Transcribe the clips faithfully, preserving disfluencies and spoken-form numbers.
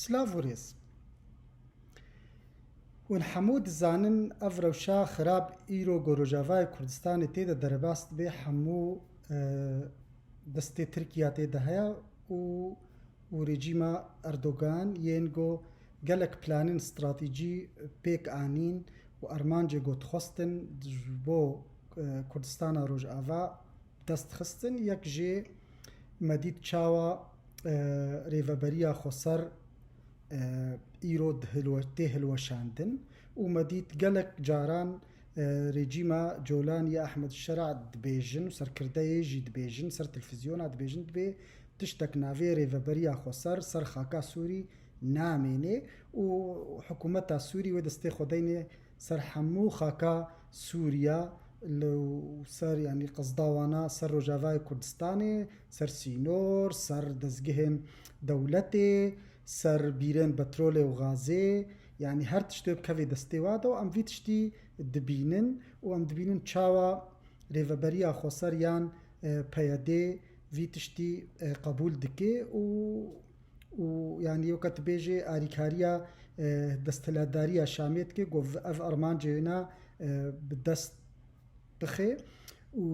Silav û rêz. Hûn hemû dizanin ev rewşa xirab îro ku Rojavayê Kurdistanê tê de derbas dibe hemû, e, destê Tirkiya tê de heye û, û rejîma Erdogan yên ku gelek planên stratejî pêk anîn û armancê ku dixwestin ji bo, e, Kurdistana Rojava dest xistin. Yek jê me dît çawa, e, rêveberiya xweser, e, îro dihilwe-, tê hilweşandin û me dît gelek caran, e, rejîma Colanî ya Ehmed Şera dibêjin û serkirdeyê jî dibêjin, ser televîzyona dibêjin, dibê tiştek navê rêveberiya xweser ser xaka Sûrî namêne û hikûmeta Sûrî wê destê xwe deyne ser hemû xaka Sûriya, li ser, yanî qezda wana, ser Rojavayê Kurdistanê, ser sînor, ser dezgehên dewletê, ser bîrên petrolê û gazê, yanî her tiştê bikevê destê wa de û em vî tiştî dibînin û em dibînin çawa rêveberiya xweser yan, e, P Y D vî tiştî, e, qebûl dike û û, yanî, weke tu bêjê alîkariya, e, desthilatdariya Şamê dike, ku v-, ev armancê wêna, e, bi dest bixe û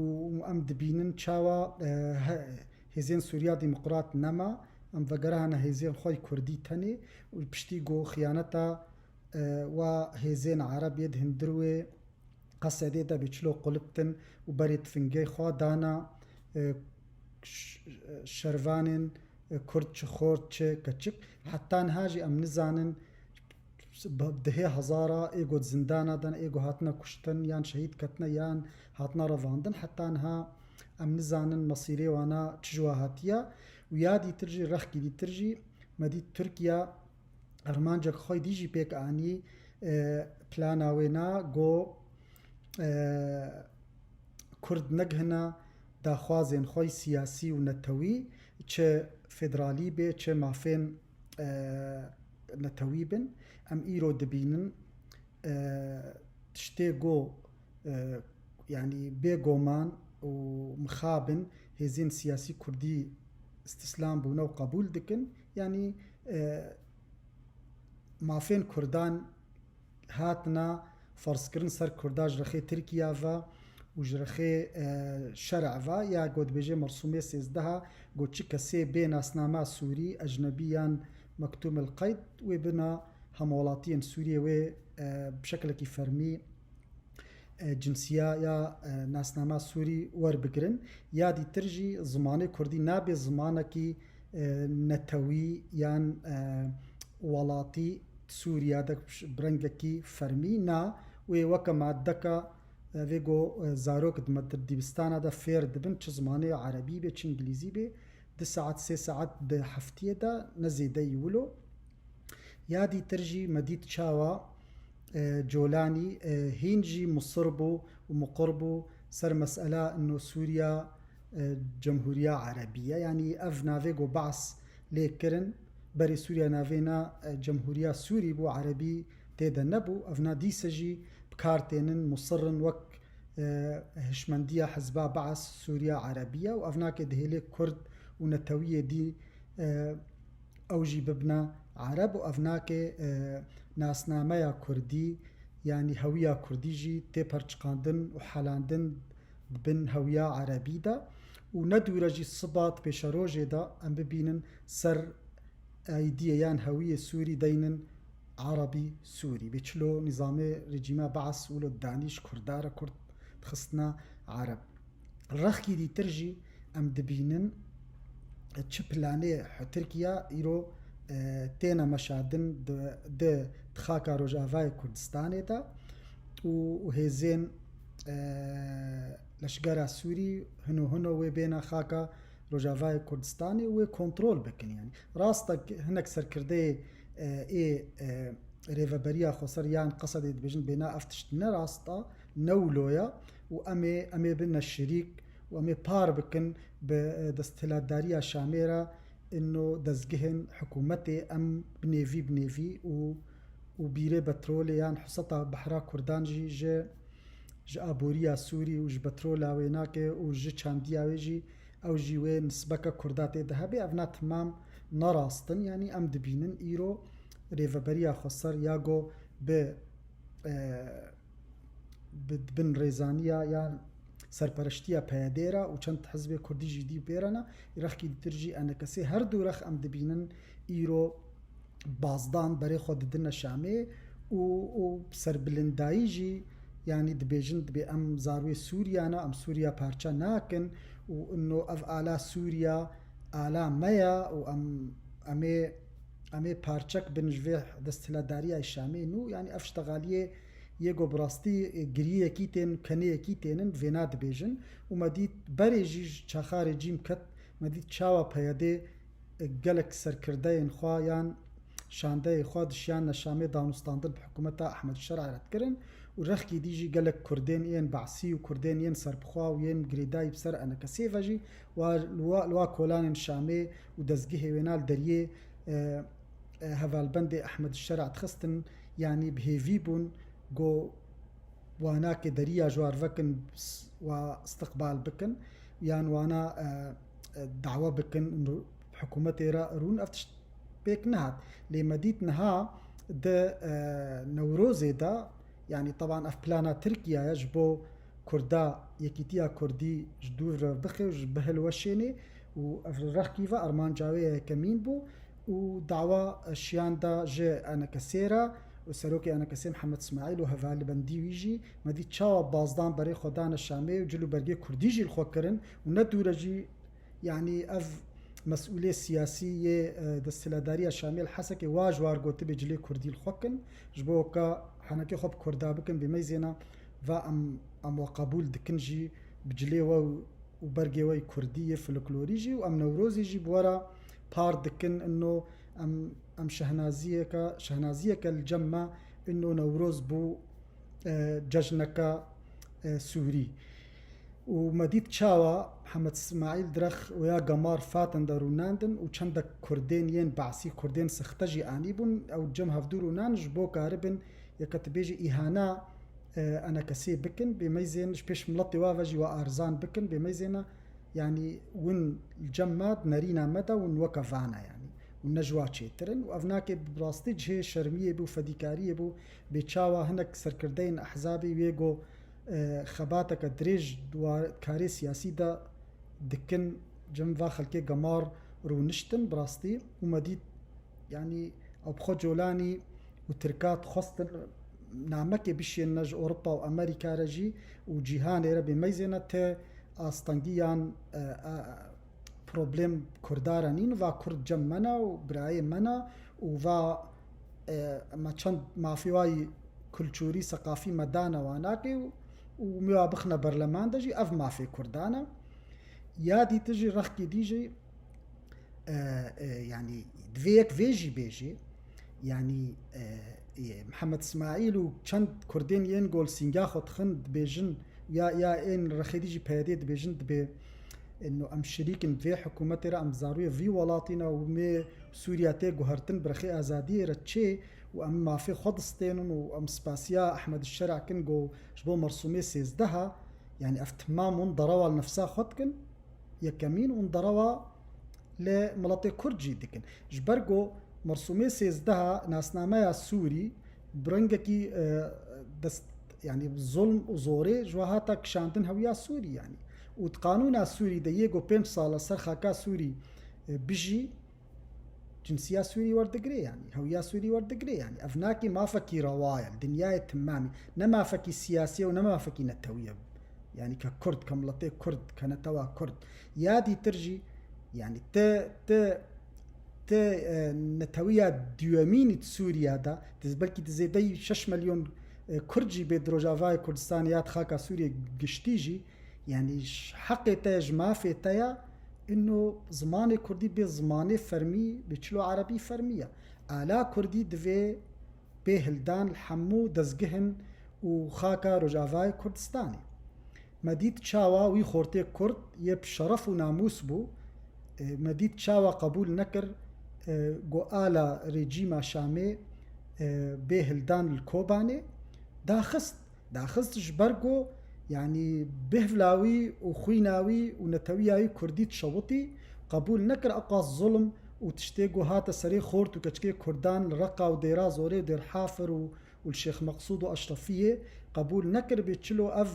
em dibînin çawa, e, he-, hêzên Sûriya Demokrat nema, em vegerahana hêzên xwe yê Kurdî tenê û piştî ku xiyaneta, e, wa hêzên Ereb yê di hundir wê Qesedê de bê çilo quliptin û berê tifingê xwe dana, e, ş-, şervanên, e, Kurd çi xort çi keçik. Heta niha jî em nizanin, bi dehê hezara ê ku di zindana de ne, ê ku hatine kuştin yan şehîd ketine yan hatine revandin. Heta niha em nizanin mesîrê wana çi ji wa hatiye. Û ya dîtir jî, rexkî dîtir jî me dît Tirkiye armancek xwe dî jî pêk anî, e, plana wê na, got, e, Kurd negihina daxwazên xwe siyasî û netewî, çi federalî bê, çi mafên, e, netewî bin. Em îro dibînin, e, tiştê got, e, yanî bêgoman û mixabin hêzên siyasî kurdî îstîslam bûne û qebûl dikin. Yanî, e, mafên kurdan hatina ferzkirin ser kurda ji rexê Tirkiya ve û ji rexê, e, şer'a ve, ya ku dibêje mersûmê sêzdeha, ku çi kesê bê nasnama Sûrî, ecnebî yan mektûm el qeyd, wê bina hemwelatiyên Sûriyê wê, e, bi şekilekî fermî e, cinsiya ya, e, nasnama Sûrî werbigirin. Ya dîtir jî zimanê Kurdî nabe zimanekî, e, netewî yan, e, welatî Sûriya de bi rengekî fermî na, wê weke maddeka, e, vê go, e, zarok di med-, dibistana de fêr dibin, çi zimanê erebî be, çi îngilîzî be, du saet, sê saet di heftiyê de, ne zêdeyî wilo. Ya dîtir jî me dît çawa, e, Colanî, e, hîn jî musir bû û muqir bû ser mesela ino Sûriya, e, Cemhûriya Erebî ye. Yanî ev navê ku behs lê kirin, berê Sûriya navê na, e, Cemhûriya Sûrî bû, Erebî tê de nebû. Ev na dîse jî bi kar tênin, musir in wek, e, hişmendiya hizba behs Sûriya Erebî ye û ev nake dihêlê Kurd û netewiyê dî, e, ew jî bibine Ereb û ev nake, e, nasnameya Kurdî, yanî hewiya Kurdî jî tê perçiqandin û helandin di bin hewiya Erebî de û ne dûre jî siba di pêşerojê de em bibînin ser aîdiyê yan hewiyê Sûrî deynin Erebî Sûrî. Bê çilo nîzamê rejîma Beas wilo danî ji Kurda re Kurd dixistine Ereb. Rexkî dîtir jî em dibînin çi planê Tirkiya îro, e, têne meşandin di, di, di xaka Rojavayê Kurdistanê de û, û hêzên, e, leşgera Sûrî hino hino wê bêne xaka Rojavayê Kurdistanê û wê kontrol bikin. Yanî rast e hinek serkirdeyê, e, ê, e, rêveberiya xweser yan Qesedê dibêjin bêna ev tişt ne rast e, ne wilo ye û em ê, em ê bine şirîk û em ê par bikin bi, e, desthilatdariya Şamê re ino dezgehên hikûmetê em bi nêvî bi nêvî û, û bîrê petrolê yan huseta behra Kurdan jî ji, ji aboriya Sûrî û ji petrola wê nake û ji çandiya wê jî ew jî wê nisbeke Kurda tê de hebe. Ev na temam ne rast in. Yanî em dibînin îro rêveberiya xweser ya go bi, e, bi, bin rêzaniya yan serpereştiya P Y D'ê re û çend hizbê kurdî jî dî pê re ne. Rexkî dîtir jî enekesê her du rex em dibînin îro bazdan berê xwe didine Şamê û, û serbilindayî jî, yanî dibêjin, dibê em zarwê Sûriya ne, em Sûriya parçe nakin û ino ev ala Sûriya ala me ye û em, em ê, em ê parçek bin ji vê desthilatdariyê Şamê nû. Yanî ev ştexaliyê yê go bi rastî, e, giriyekî tên, keneyekî tênin, vêna dibêjin. Û me dît berê jî ji çaxa rejîm ket, me dît çawa P Y D, e, gelek serkirdeyên xwe yan şandeyê xwe dişiyane Şamê danûstandin bi hikûmeta Ehmed Şer'ê re dikirin û rexkî dî jî gelek kurdên yên Be'sî û kurdên yên serbixwe û yên girêdayî bi ser enekesê ve jî wa, li wa, li wa kolanên Şamê û dezgehê wêna li deriyê, e, e, hevalbendê Ehmed Şer'ê dixistin, yanî bi hêvî bûn, go wa nake deriya ji war vekin, s-, wa istiqbal bikin, yan wana, e, e, dawa bikin, ru-, hikûmetê re rûn, ev tişt pêk nehat. Lê me dît niha di, e, Newrozê de, yanî teban ev plana Tirkiye ye ji bo Kurda, yekîtiya Kurdî ji dûr re bixê û ji bihilweşênê û ev rexkî ve armanca wê yekemîn bû û dawa şiyanda ji enekesê re û serokê enekesê Mihemed Smaîl û hevalbendî wî jî me dît çawa bazdan berê xwe dane Şamê û cil û bergê Kurdî jî li xwe kirin û ne dûre jî, yanî ev mesûlê siyasî yê, e, desthilatdariya Şamê li Hesekê wa ji war gotibê cilê Kurdî li xwe kin, ji bo ka henekê xwe bi Kurda bikin, bê meyzêna va em, em we qebûl dikin jî bi cilê we û û bergê we yê Kurdî yê folklorî jî û em Newrozê jî bi we re par dikin, ino em, em şehnaziyeke, şehnaziyeke li cem me, ino Newroz bû, e, cejneke, e, Sûrî. Û me dît çawa Mihemed Smaîl Direx û ya Gemar Fatin de rûnandin û çendek Kurdên yên Be'sî, Kurdên sixte jî anîbûn, ew cem hevdû rûnan ji bo karibin yeke tu bêjî îhana, e, enekesê bikin, bê meyzên ji pêş miletê wa ve jî we arzan bikin, bê meyzêne, yanî win li cem me, di nerîna me de win weke vane, yanî win ne ji wa çêtir in û ev nake bi rastî cihê şermiyê bû, fedîkariyê bû, bê çawa hinek serkirdeyên ehzabê wê go, e, xebateke dirêj di wa-, karê siyasî de dikin, cem va xelkê Gemar rûniştin bi rastî û me dît, yanî ew bi xwe colanî û Tirka dixwestin namekê bişênine ji Ewropa û Amerîka re jî û cîhanê re bê meyzêne te astengî yan, e, e, problem Kurda re nîn, va Kurd cem me ne û birayê me ne û va, e, me çend mafê wa yî kulturî, seqafî me dane wa nake û, û me wa bixine berleman de jî ev mafê Kurdan e. Ya dîtir jî rexkê dî jî, e, e, yanî divê yek vê jî bêjê, yanî, e, e, Mihemed Smaîl û çend Kurdên yên go li sînga xwe dixin dibêjin, ya, ya ên rexê dî jî P Y D'ê dibêjin dibê, e, no em şirîk in vê hikûmetê re, em zarûyê vî welatî ne û mê Sûriya tê guhertin bi rexê azadiyê re çê û em mafê xwe distênin û em spasiya Ehmed Şer'ê kin go ji bo Mersûmê sêzdeh e, yanî ev timam hûn derewa li nefsa xwe dikin. Yekemîn hûn derewa li miletê Kurd jî dikin. Ji ber ku Mersûmê sêzdeh nasnameya Sûrî bi rengekî, e, dest, yanî zulm û zorê ji we hata kişandin hewiya Sûrî, yanî. Û di qanûna Sûrî de yê ku pênc sal e ser xaka Sûrî, e, bijî, cinsiya Sûrî werdigirê, yanî hewiya Sûrî werdigirê, yanî ev nakê mafekî rewa ye li dinyayê timamî, ne mafekî siyasî ye û ne mafekî netewî ye. Yanî ke Kurd, ke miletê Kurd, ke netewa Kurd. Ya dîtir jî, yanî ti, ti, ti, e, netewiya duyemînî di Sûriya de, di, belkî di zêdeyî şeş milyon, e, Kurd jî bê di Rojavayê Kurdistanê ya di xaka Sûriyê giştî jî, yanî ji heqê te ye, ji mafê te ye, ino zimanê Kurdî bê zimanê fermî, bê çilo erebî fermî ye. Ala Kurdî divê bê hildan li hemû dezgehin û xaka Rojavayê Kurdistanê. Me dît çawa wî xortê Kurd yê bi şeref û namûs bû. E, me dît çawa qebûl nekir, e, ku ala rejîma Şamê, e, bê hildan li Kobanê daxist. Daxist ji ber ku, yanî, bihvla wî û xwîna wî û netewiya wî Kurdî dişewitî, qebûl nekir eqas zulm û tiştê ku hate serê xort û keçikê Kurdan li Reqa û Dêra Zorê û Dêrhafir û, û li Şêx Meqsûd û Eşrefiyê qebûl nekiribê. Çilo ev,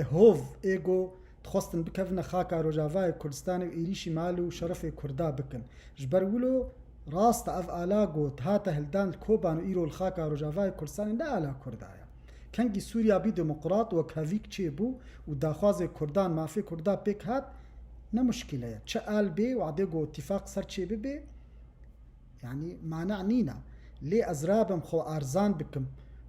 e, hov ê ku dixwestin bikevine xaka Rojavayê Kurdistanê û êrîşî mal û şerefê Kurda bikin. Ji ber wilo rast e ev ala ku hate hildan li Koban û îro li xaka Rojavayê Kurdistanê ne ala Kurda ye. Kengî Sûriya bî demokrat, wekhevîk çêbû û daxwazê Kurdan, mafê Kurda pêk hat, ne muşkîle ye. Çi al bê, wadê ku îtîfaq ser çê bibe, yanî mane nîne. Lê ez rabim xwe arzan bikim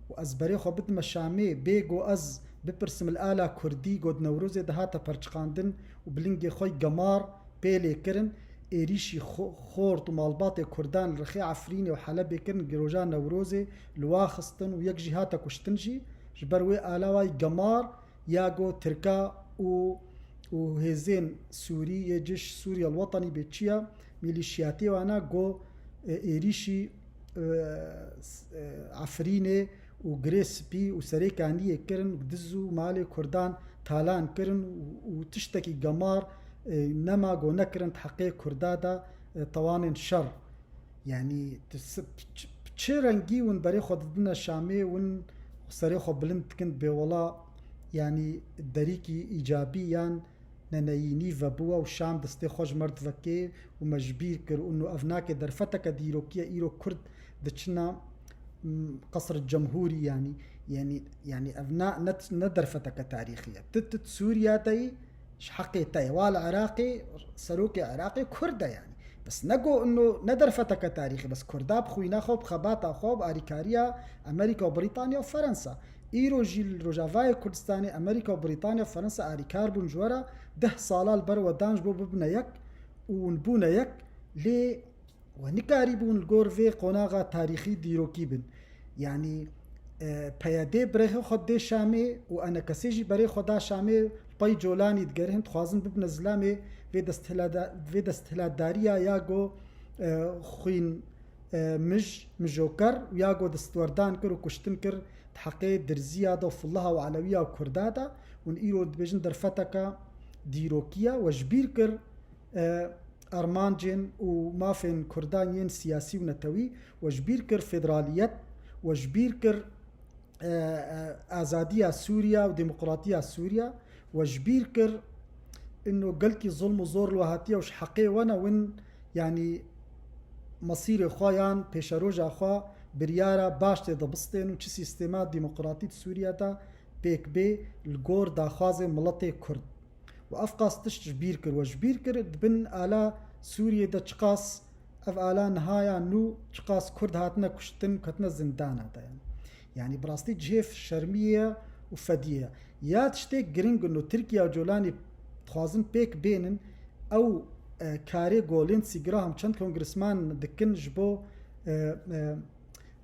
û ez berê xwe bidime Şamê, bê ku ez bipirsim li ala Kurdî ku di Newrozê de hate perçiqandin û bi lingê xwe gemar pê lê kirin, êrîşî xo-, xort û malbatê Kurdan li rixê Efrînê û Helebê kirin, giroja Newrozê li wa xistin û yek jî hate kuştin jî, ji ber wê ala wayî gemar ya ku Tirka û, û hêzên Sûrî yê Ciş Sûriya Wetanî bê çi ya, mîlîşiyatê wana ku, e, êrîşî, e, s-, e, Efrînê û Girê Spî û Serê Kaniyê kirin, diz û malê Kurdan talan kirin û, û tiştekî gemar, e, nema ku nekirin di heqê Kurda de, e, tawanên şer. Yanî, tu s-, ç-, çi rengî hûn berê xwe didine Şamê, hûn serê xwe bilind dikin bê wela, yanî, derîkî îcabî yan neneyînî vebûwa û Şam destê xwe ji me re divekê û me ji bîr kir û no ev nake derfeteke dîrokî ye, îro Kurd diçine, m, Qesr Cemhûrî, yanî, yanî, yanî ev na, ne, ne derfeteke tarîxî ye. Tu, tu Sûriya de yî, ji heqê te ye. Wa li Iraqê, serokê Iraqê Kurd e yanî. Bes ne go ino ne derfeteke tarîxî, bes Kurda bi xwîna xwe, bi xebata xwe, bi alîkariya Amerîka û Brîtanya û Ferensa. Îro jî li Rojavayê Kurdistanê Amerîka û Brîtanya û Ferensa alîkar bûn ji we re, deh sala li ber we dan ji bo bibine yek û hûn bûne yek, lê we nikarîbûn li gor vê qonaxa tarîxî dîrokî bin. Yanî, e, P Y D berê xwe dê Şamê û E N K S jî berê xwe da Şamê, pey Colanî digerihin, dixwazin bibine zilamê vê desthilada-, vê desthilatdariya ya go, e, xwîn, e, mij, mijoker û ya go destwerdan kir û kuştin kir di heqê Dirziya de û Fillaha û Elewiya û Kurda de. Hûn îro dibêjin derfeteke dîrokî ye, we ji bîr kir, e, armancên û mafên Kurdan yên siyasî û netewî, we ji bîr kir federaliyet, we ji bîr kir, e, e, azadiya Sûriya û demokratiya Sûriya, we ji bîr kir ino gelkî zulm û zor li we hatiye û ji heqê we ne win, yanî mesîrê xwe yan pêşeroja xwe biryara baş tê dibistên û çi sîstema demokratî di Sûriye de pêk bê li gor daxwazê miletê Kurd. Û ev qas tişt ji bîr kir. We ji bîr kir, di bin ala Sûriyê de çiqas ev ala niha ya nû, çiqas Kurd hatine kuştin, ketine zindana de, yanî. Yanî bi rastî cihê şermiyê ye û fediyê ye. Ya tiştê giring in û Tirkiye û Colanî dixwazin pêk bênin, ew, e, karê ku Lindsey Graham çend kongresman dikin ji bo, e, e,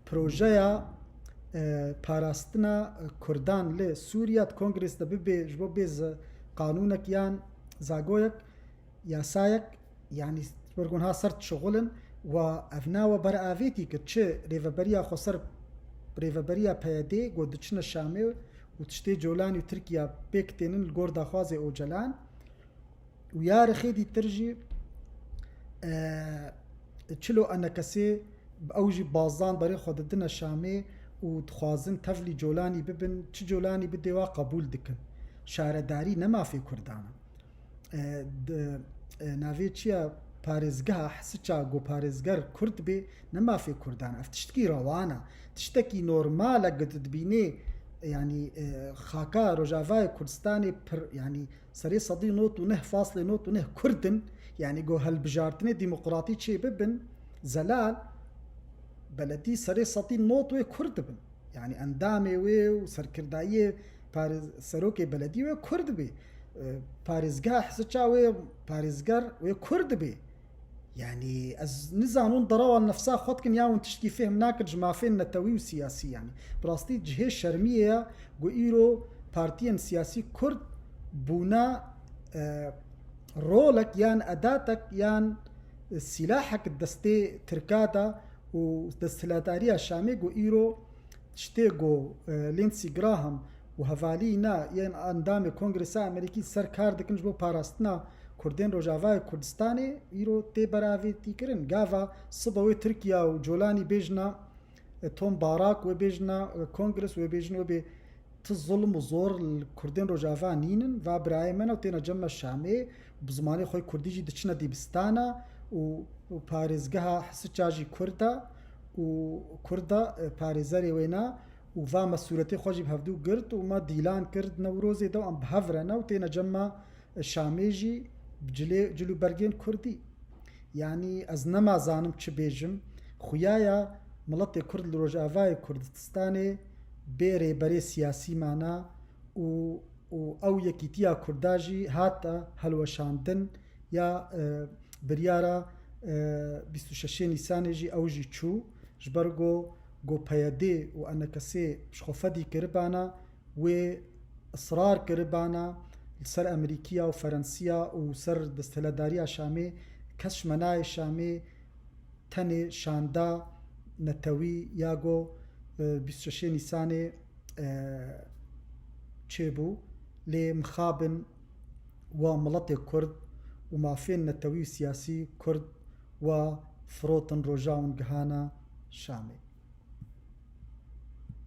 projeya, e, parastina, e, Kurdan li Sûriya di Kongres de bibe ji bo bê ze-, qanûnek yan zagoyek, yasayek, yanî ji ber ku niha ser dişixulin, wa ev nawe beravêtî kir, çi rêveberiya xweser, rêveberiya P Y D ku diçine Şamê û tiştê Colanî û Tirkiya pêk tênin li gor daxwazê Ocalan. Û ya rixê dîtir jî, e, çilo enekesê ew jî bazdan berê xwe didine Şamê û dixwazin tevlî Colanî bibin, çi Colanî bidê wa qebûl dikin. Şaredarî ne mafê Kurdan e. E, di, e, navê çi ye, parêzgeha Hisiça ku parêzger Kurd bê, ne mafê Kurdan e. Ev tiştekî rewan e. Tiştekî normal e, ku tu dibînê, yanî, e, xaka Rojavayê Kurdistanê pir, yanî, serê sedî nod û neh faslê nod û neh Kurd in, yanî go hilbijartinê demokratî çê bibin, zelal, beledî serê sedî nod wê Kurd dibin. Yanî endamê wê û serkirdayiyê parê-, serokê beledî wê Kurd bê. E, parêzgeha Hisiça wê parêzger wê Kurd bê. Yanî, ez nizanim hûn derewa nefsa xwe dikin, ya hûn tiştkî fêhm nakin ji mafên netewî û siyasî, yanî. Bi rastî cihê şermiyê ye ku îro partiyên siyasî Kurd bûne, e, rolek yan edatek yan, e, sîlahek di destê Tirka de û desthilatdariya Şamê ku îro tiştê ku, e, Lindsey Graham û hevalîna yên endamê Kongresa Amerîkî ser kar dikin ji bo parastina Kurdên Rojavayê Kurdistanê îro tê beravêtîkirin. Gava sibe wê Tirkiya û Colanî bêjina, e, Tom Barak, wê bêjina, e, Kongres, wê bêjin, wê bê ti zulm û zor li Kurdên Rojava nînin, va birayê me ne û têne cem me Şamê, bi zimanê xwe Kurdî jî diçine dîbistana û, û parêzgeha Hisiça jî Kurd e û Kurd e, e, parêzerê wê ne û va me sûretê xwe jî bi hevdû girt û me dîlan kir di Newrozê de û em bi hev re ne û têne cem me Şamê jî bi cilê, cil û bergên Kurdî. Yanî ez nema zanim çi bêjim. Xuya ya miletê Kurd li Rojavayê Kurdistanê bê rêberê siyasî mana û, û ew yekîtiya Kurda jî hate helweşandin ya, e, biryara, e, bîst û şeşê Nîsanê jî ew jî çû. Ji ber ku, ku P Y D û E N K S ji xwe fedî kiribana, wê israr kiribana li ser Amerîkiya û Ferensiya û ser desthilatdariya Şamê kes ji me nayê Şamê, tenê şanda netewî ya go, e, bîst û şeşê Nîsanê, e, çêbû, lê mixabin wa miletê Kurd û mafên netewî û siyasî Kurd wa firotin roja hûn gihana Şamê.